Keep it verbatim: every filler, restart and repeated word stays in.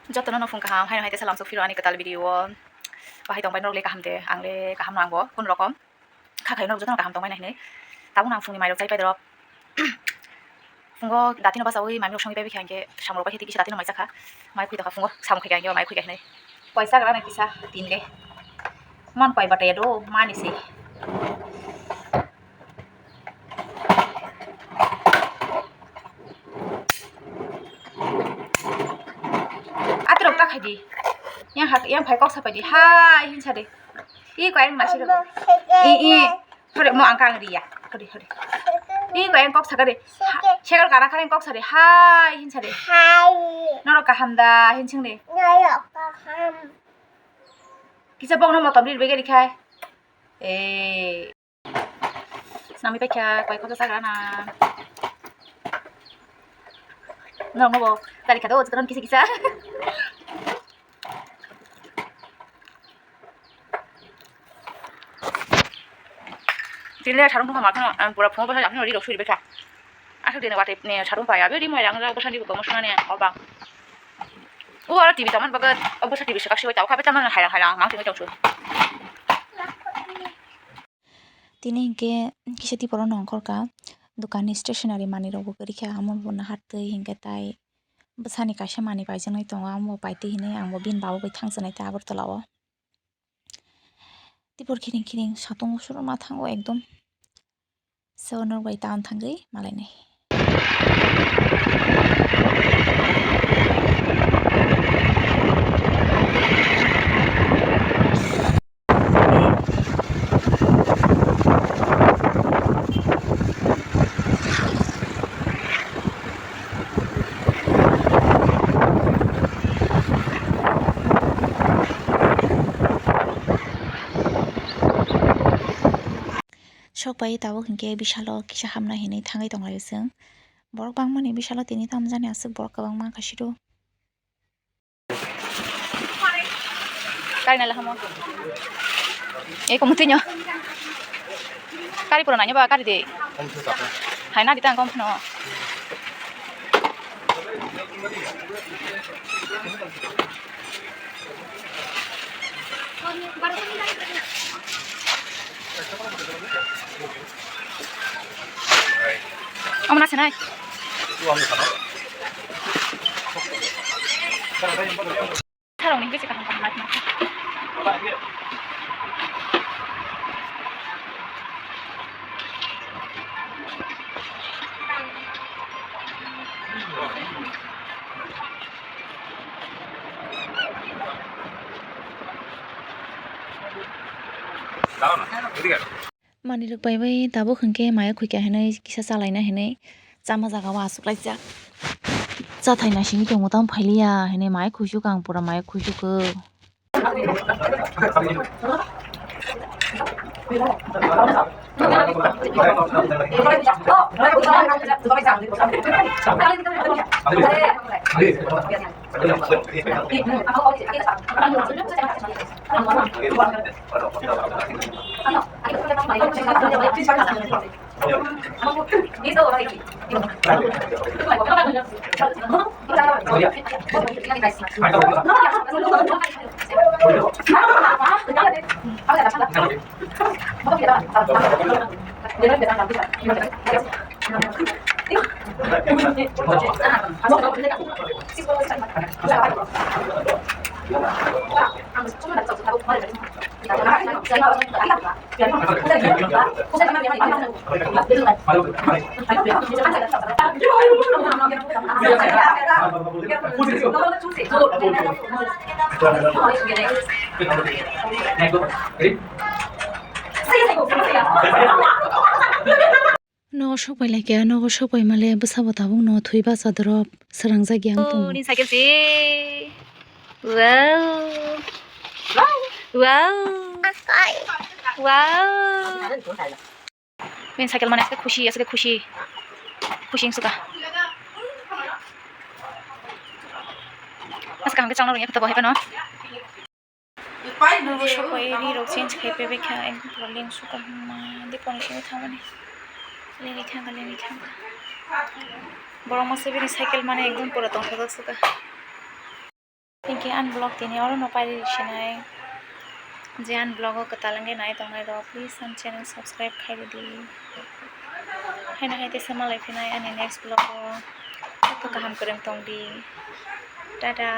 Jotono no phung kaham, haino hai teisa lamsok phiro ani kwtal video o. Bahai tongbai norok le kaham de, ang le kaham no ang bo kun rokom. Kha khai norok jotono kaham tongbai na hinwi. Tabuk no ang phungni mairok chai pai dorok. Phungo dati no bachawi mami rok songwi pai bikha hinkhe samung rok pai khe tei kisa dati no mai chakha. Mai khwi tokha phungo samung khai kha hinkhe mai khwi kha hinwi. Paisa gra na kisa tin le. Man pai bata ya do mani se. Atirok ta khaidi. Yang hak, yang phai kok sapaidi. Hai, hin sade. I ko ayang nasi ro. I, i. Hore, mo ang kang riya. Hore, hore. I ko ayang kok sakade. Segal kana kare kok sade. Hai, hin sade. Hai. Norok kaham da, hin sing de. Norok kaham. Kisa bok no motom ri bege rikhai. Eh. Snami paikha, koi khoto sagra na. Nong bo, tari kado, jikon kisa kisa. Tile sarung thung ma khano, ang pura phone basa, ang ri rok suri besa. Asal dine wate ne sarung pa ya, be ri mai rang rang basa di ko mo suna ne, oba. U aro T V taman bagat, oba sa T V sakak sibai tau, khabe taman hai hai mang tini tau su. Tini hinkhe kisa tiporo nongkhorka, dokanni stationery manwirokbo kwrwikha, amo bo nahartwi hinkhe tai bwsani kaisa manwi paijaknai tongo, amo paitwi hinwi angbo bini baba bai thangsanai tei Agartala o. Tipor khiring khiring satung o soro ma thango ekdom. So norok bai town thangwi malainai. Sok pai tabuk hinkhe bisalo kisa hamna hinwi thangwi tonglaio chwng. Borok bangmani bisalo tini tamo jani aswk borok kwbangma wngkha siro. Kari nai lahamo. Eko mutinyo. Kari pura nanya ba kari de. Hai na di tang kom no. Omo na sanai. Sarong ni bisi kaham kaham lagi. Manwi rok pai bai tabuk hinkhe maya khuikha hinwi kisa chalaina hinwi chama jaga o achuk laijak. Chathai naisingwi tongo tamo phailiya hinwi maya khuisuk ang pura maya khuisuk o. Nogo sok pai lai khe, nogo sok pai male bwsa bo tabuk no thwi bacha drop swrang jak ya wng tongo. Ni cycle se. Wow. Wow. Wow. Bini cycle mane aswk khe khusi, aswk khe khusi. Khusi wng suka. Aswk kaham khe chwng no rwngya khe tabuk hai phano. Nogo sok pai ri rok change khai paibai kha, ekdom pura leng suka hwnma de poni simi thangmani. Lengwi thangkha, lengwi thangkha. Borok masa bini cycle mane ekdom pura tongthok suka. Khe ani vlog tini oro no pairi sinai. Je ani vlog o kwtal wngwi nai tongnai rok, please ani channel subscribe khai ridi. Haino hai teisa malai phinai ani next vlog o. Joto kaham kwrwng tong di. Tata.